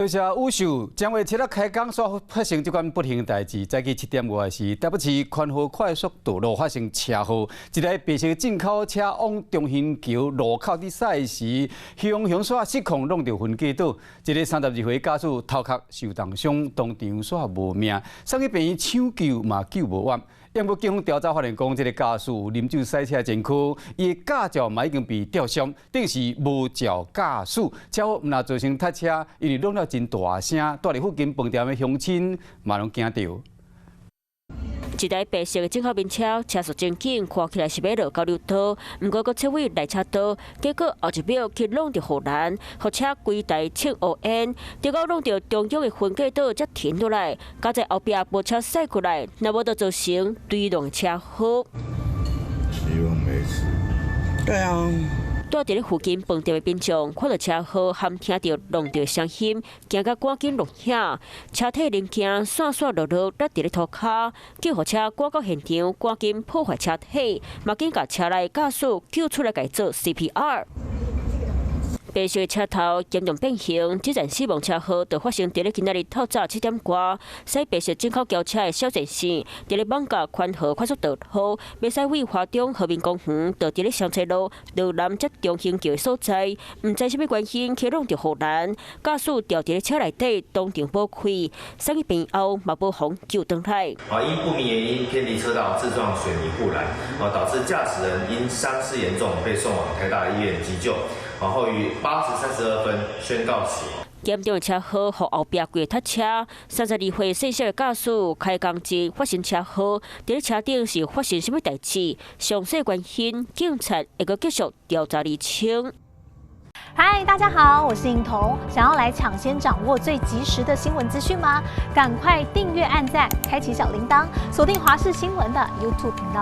多謝武秀，正月七仔開工，煞發生這款不幸代誌。早起7點外時，台北市寬和快速道路發生車禍，一台白色進口車往中興橋路口佇駛時，雄雄煞失控挵著分隔島，一个32歲駕駛頭殼受重傷，當場煞無命，送去病院搶救嘛救無活。不過警方調查發現，講這个駕駛有啉酒駛車前科，伊的駕照嘛已經被吊銷，等於是無照駕駛，車禍毋但造成塞車，因為弄了真大聲，蹛佇附近飯店的鄉親嘛攏驚著。一台白色的進口名車，車速真緊，看起來是欲落交流道，毋過閣切位內車道，結果後一秒去挵著護欄，予車規台穿烏煙，結果挵著中央的分隔島才停落來，佳哉後壁無車駛過來，若無就造成對撞車禍。希望沒事。對啊。蹛佇咧附近飯店的民眾看著車禍，含聽著挵著聲音，驚甲趕緊落遐，車體零件散散落落，落佇咧塗跤，救護車趕到現場，趕緊破壞車體，嘛緊共車內駕駛救出來，共伊做 CPR。白色車頭嚴重變形，這場死亡車禍就發生佇咧今仔日透早7點外，駛白色進口轎車的小賤線，佇咧艋舺寬和快速道路，欲駛往花東和平公園，就佇咧雙溪路羅南接中興橋的所在，毋知啥物原因去挵著護欄，駕駛掉佇咧車內底當場無氣，送去病院後嘛無予救轉來。啊，因不明原因偏離車道自撞水泥護欄，啊，導致駕駛人因傷勢嚴重被送往台大醫院急救。然後於8時32分宣告死亡。嚴重的車禍，予後壁規個塞車。32歲細小的駕駛開工時發生車禍，佇咧車頂是發生啥物代誌？詳細原因，警察會閣繼續調查釐清。嗨，大家好，我是穎彤。想要來搶先掌握最及時的新聞資訊嗎？趕快訂閱、按讚、開啟小鈴鐺，鎖定華視新聞的 YouTube 頻道。